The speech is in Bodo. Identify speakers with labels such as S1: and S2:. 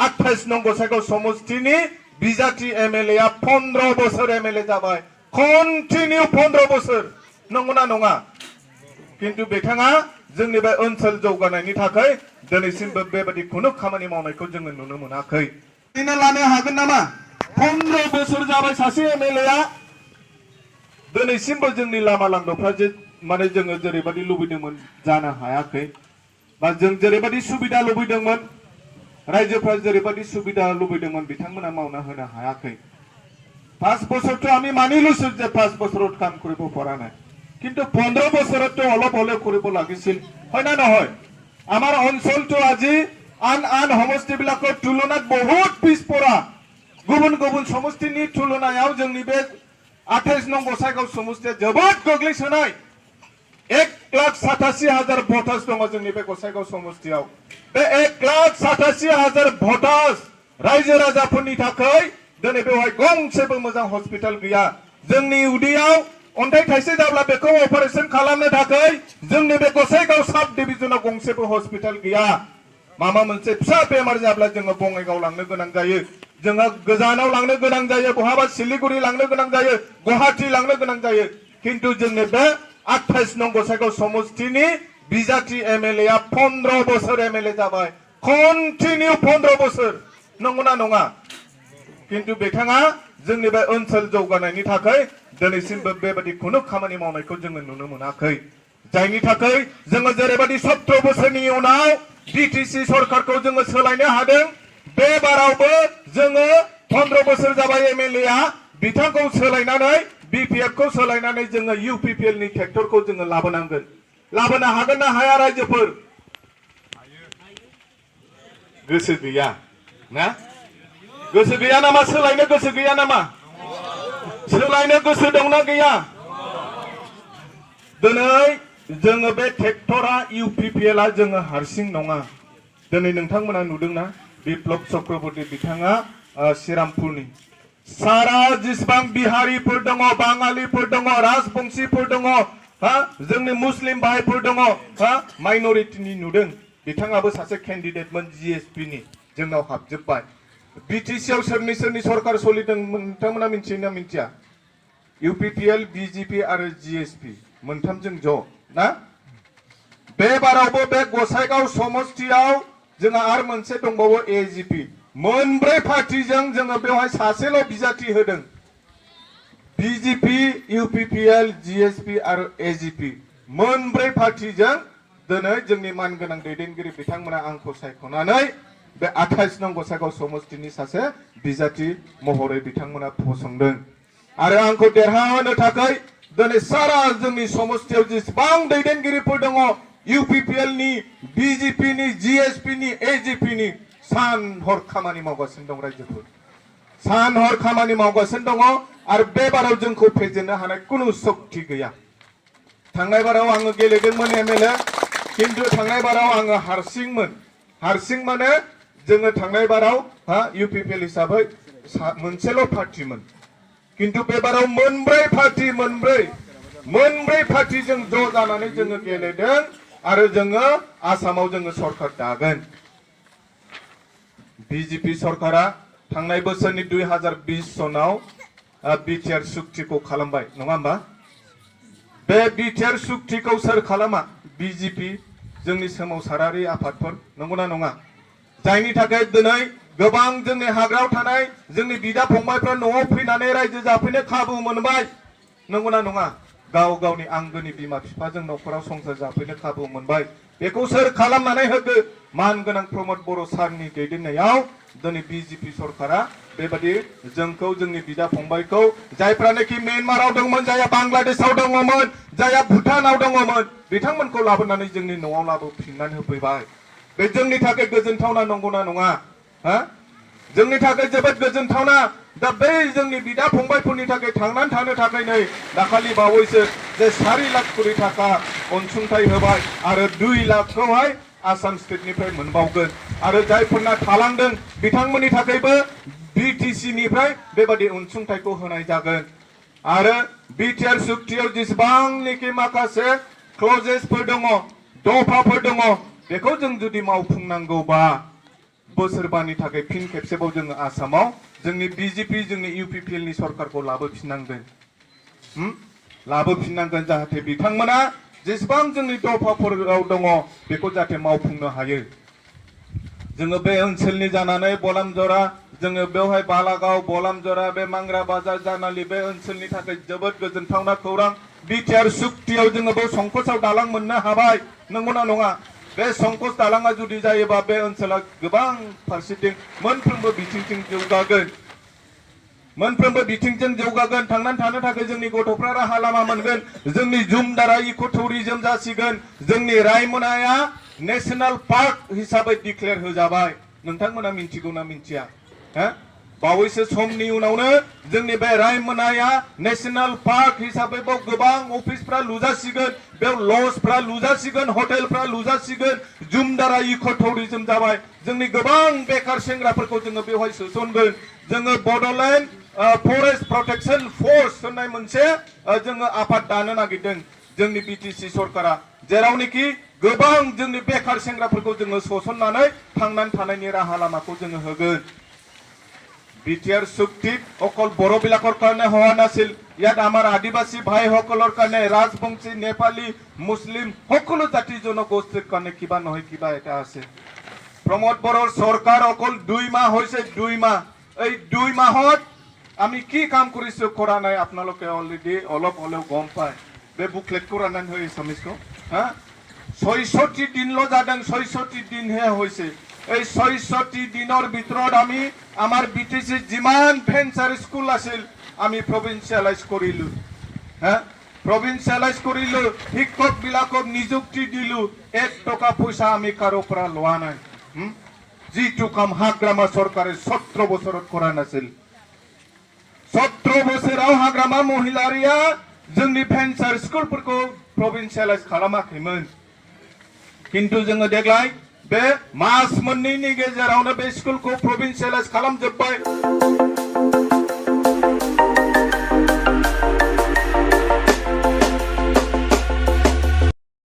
S1: 28 नं गसाइगाव समष्टिनि बिजाथि एमएलए आ 15 बोसोर एमएलए जाबाय कन्टिनिउ 15 बोसोर नंगौना नङा किन्तु बिथाङा जोंनि बे ओनसोल जौगानायनि थाखाय दिनैसिमबो बेबादि खुनु खामानि मावनायखौ जोङो नुनो मोनाखै लानो हागोन नामा 15 बोसोर जाबाय सासे एमएलए आ दिनैसिमबो जोंनि लामा लांदाफ्रा जे माने जोङो जेरैबादि लुबैदोंमोन जानो हायाखै बा जों जेरैबादि सुबिदा लुबैदोंमोन रायजोफ्रा जेरैबादि सुबिदा लुबैदोंमोन बिथांमोना मावना होनो हायाखै 5 বছরতো আমি মানি লৈছো যে 5 বছৰত কাম কৰিব পৰা নাই কিন্তু 15 বছৰতো অলপ হলে কৰিব লাগিছিল হয় না নহয় আমাৰ অঞ্চলটো আজি আন সমষ্টিবিলাকৰ তুলনাত বহুত পিছপৰা गुबुन गुबुन समष्टिनि तुलनायाव जोंनि बे 28 नं गसाइगाव समष्टिया जोबोद गोग्लैसोनाय 1,87,000 भटार्स दङ जोंनि बे गसाइगाव समष्टियाव बे 1,87,000 भटार्स रायजो राजाफोरनि थाखाय दिनै बेवहाय गंसेबो मोजां हस्पिटाल गैया जोंनि उदैयाव अन्थाइ थाइसे जाब्ला बेखौ अपारेशन खालामनो थाखाय जोंनि बे गसाइगाव साब डिभिजनाव गंसेबो हस्पिटाल गैया माबा मोनसे फिसा बेमार जाब्ला जोङो बङाइगाव लांनो गोनां जायो जोङो गोजानाव लांनो गोनां जायो बहाबा सिलिगुरि लांनो गोनां जायो गुवाहाटी लांनो गोनां जायो किन्तु जोंनि बे 28 नं गसाइगाव समष्टिनि बिजाथि एमएलए आ 15 बोसोर एमएलए जाबाय कन्टिनिउ 15 बोसोर नंगौना नङा किन्तु बिथाङा जोंनि बे ओनसोल जौगानायनि थाखाय दिनैसिमबो बेबादि खुनु खामानि मावनायखौ जोङो नुनो मोनाखै जायनि थाखाय जोङो जेरैबादि 17 बोसोरनि उनाव बिटिसि सरकारखौ जोङो सोलायनो हादों बे बारावबो जोङो 15 बोसोर जाबाय एमएलए आ बिथांखौ सोलायनानै बिपिएफ खौ सोलायनानै जोङो इउपिपिएल नि ट्रेक्टरखौ जोङो लाबोनांगोन लाबोनो हागोन ना हाया रायजोफोर गोसो गैया ना गोसो गैया नामा सोलायनो गोसो गैया नामा सोलायनो गोसो दंना गैया दिनै जोङो बे ट्रेक्टरा इउपिपिएल आ जोङो हारसिं नङा दिनै नोंथांमोना नुदोंना बिप्लब चक्रवर्ती बिथाङा श्रीरामपुरनि सारा जेसेबां बिहारिफोर दङ बाङालिफोर दङ राजबंशीफोर दङ जोंनि मुस्लिम भाइफोर दङ माइनरिटिनि नुदों बिथाङाबो सासे केन्डिडेटमोन जीएसपी नि जोंनाव हाबजोबबाय बिटिसि आव सोरनि सरकार सोलिदों नोंथांमोना मिन्थियोना मिन्थिया इउपिपिएल बीजेपी आरो जीएसपी मोनथामजों ज' ना बे बारावबो बे गसाइगाव समष्टियाव जोंहा आरो मोनसे दंबावो एजीपी मोनब्रै पार्टीजों जोङो बेवहाय सासेल' बिजाथि होदों बीजेपी यूपीपीएल जीएसपी आरो एजीपी मोनब्रै पार्टीजों दिनै जोंनि मानगोनां दैदेनगिरि बिथांमोना आंखौ सायख'नानै बे 28 नं गसाइगाव समष्टिनि सासे बिजाथि महरै बिथांमोना फसंदों आरो आंखौ देरहाहोनो थाखाय दिनै सारा जोंनि समष्टियाव जेसेबां दैदेनगिरिफोर दङ इउपिपिएल नि बीजेपी नि जीएसपी नि एजीपी नि सान हर खामानि मावगासिनो दं रायजोफोर सान हर खामानि मावगासिनो दङ आरो बे बाराव जोंखौ फेजेननो हानाय कुनु शक्ति गैया थांनाय बाराव आङो गेलेदोंमोन एमएलए किन्तु थांनाय बाराव आङो हारसिं माने जोङो थांनाय बाराव इउपिपिएल हिसाबै मोनसेल' पार्टीमोन किन्तु बे बाराव मोनब्रै पार्टीजों ज' जानानै जोङो गेलेदों आरो जोङो आसामाव जोङो सरकार दागोन बीजेपी सरकारा थांनाय बोसोरनि 2020 सनाव बिटिआर सुक्तिखौ खालामबाय नङा होमबा बे बिटिआर सुक्तिखौ सोर खालामा बीजेपी जोंनि सोमावसारारि आफादफोर नंगौना नङा जायनि थाखाय दिनै गोबां जोंनि हाग्रायाव थानाय जोंनि बिदा फंबायफ्रा न'आव फैनानै रायजो जाफैनो खाबु मोनबाय नंगौना नङा गाव गावनि आंगोनि बिमा बिफाजों न'खराव संसार जाफैनो खाबु मोनबाय बेखौ सोर खालामनानै होगो मानगोनां प्रमद बर' सारनि दैदेननायाव दिनै बीजेपी सरकारा बेबादि जोंखौ जोंनि बिदा फंबायखौ जायफ्रानोखि म्यानमाराव दंमोन जायहा बांलादेशआव दङमोन जायहा भुटानाव दङमोन बिथांमोनखौ लाबोनानै जोंनि न'आव लाबोफिननानै होफैबाय बे जोंनि थाखाय गोजोनथावना नंगौना नङा जोंनि थाखाय जोबोद गोजोनथावना दा बै जोंनि बिदा फंबायफोरनि थाखाय थांनानै थानो थाखाय नै दाखालि बावैसो जे 4 लाख कोटी थाखा अनसुंथाइ होबाय आरो 2 लाखखौहाय आसाम स्टेटनिफ्राय मोनबावगोन आरो जायफोरना थालांदों बिथांमोननि थाखायबो बीटीसी निफ्राय बेबादि अनसुंथाइखौ होनाय जागोन आरो बिटिआर सुक्तियाव जेसेबांनिखि माखासे क्लजेसफोर दङ दफाफोर दङ बेखौ जों जुदि मावफुंनांगौबा बोसोरबानि थाखाय फिन खेबसेबाव जोङो आसामाव जोंनि बिजेपि जोंनि इउपिपिएल नि सरकारखौ लाबोफिननांगोन लाबोफिननांगोन जाहाथे बिथांमोना जेसेबां जोंनि दफाफोराव दङ बेखौ जाहाथे मावफुंनो हायो जोङो बे ओनसोलनि जानानै बलामजरा जोङो बेवहाय बालागाव बलामजरा बे मांग्रा बाजार जानालि बे ओनसोलनि थाखाय जोबोद गोजोनथावना खौरां बिटिआर सुक्तियाव जोङो बे संकसआव दालां मोननो हाबाय नंगौना नङा बे संकस दालाङा जुदि जायोबा बे ओनसोला गोबां फारसेथिं मोनफ्रोमबो बिथिंजों जौगागोन मोनफ्रोमबो बिथिंजों जौगागोन थांनानै थानो थाखाय जोंनि गथ'फ्रा राहा लामा मोनगोन जोंनि जुमदारा इको टुरिजम जासिगोन जोंनि रायमनाया नेशनल पार्क हिसाबै डिक्लेयार होजाबाय नोंथांमोना मिन्थिगौना मिन्थिया हो बावैसो समनि उनावनो जोंनि बे रायमनाया नेशनल पार्क हिसाबै बाव गोबां अफिसफ्रा लुजासिगोन बेयाव लजफ्रा लुजासिगोन हटेलफ्रा लुजासिगोन जुमदारा इको टुरिजम जाबाय जोंनि गोबां बेकार सेंग्राफोरखौ जोङो बेवहाय सोसनगोन जोङो बड'लेण्ड फरेस्ट प्रटेक्शन फोर्स होननाय मोनसे जोङो आफाद दानो नागिरदों जोंनि बिटिसि सरकारा जेरावनोखि गोबां जोंनि बेकार सेंग्राफोरखौ जोङो सोसननानै थांनानै थानायनि राहा लामाखौ जोङो होगोन বিটিআর চুক্তি অকল বড়বিলাকৰ কাৰণে হোৱা নাছিল ইয়াত আমাৰ আদিবাসী ভাইসকলৰ কাৰণে ৰাজবংশী নেপালী মুছলিম সকলো জাতি জনগোষ্ঠীৰ কাৰণে কিবা নহয় কিবা এটা আছে প্ৰমোদ বড়োৰ চৰকাৰ অকল 2 মাহ হৈছে 2 মাহ এই 2 মাহত আমি কি কাম কৰিছো কৰা নাই আপোনালোকে অলৰেডি অলপ হলেও গম পায় বে বুকলেট কৰা নাই হৈ সমিজকো হা ৬৬ দিনলৈ যাদং ৬৬ দিনহে হৈছে এই ৬৬ দিনৰ ভিতৰত আমি আমাৰ বিটিসি যিমান ভেঞ্চাৰ স্কুল আছিল আমি প্ৰভিন্সিয়ালাইজ কৰিলো হা প্ৰভিন্সিয়ালাইজ কৰিলো শিক্ষক বিলাকক নিযুক্তি দিলো 1 টকা পইচা আমি কাৰো পৰা লোৱা নাই যিটো কাম হাগ্ৰামা চৰকাৰে 17 বছৰত কৰা নাছিল 17 বছৰাव हाग्रामा महिलारिया जोंनि भेन्सार स्कुलफोरखौ प्रभिन्सियालाइज खालामाखैमोन किन्तु जोङो देग्लाय बे मास मोननैनि गेजेरावनो बे स्कुलखौ प्रभिन्सियालाइज खालामजोबबाय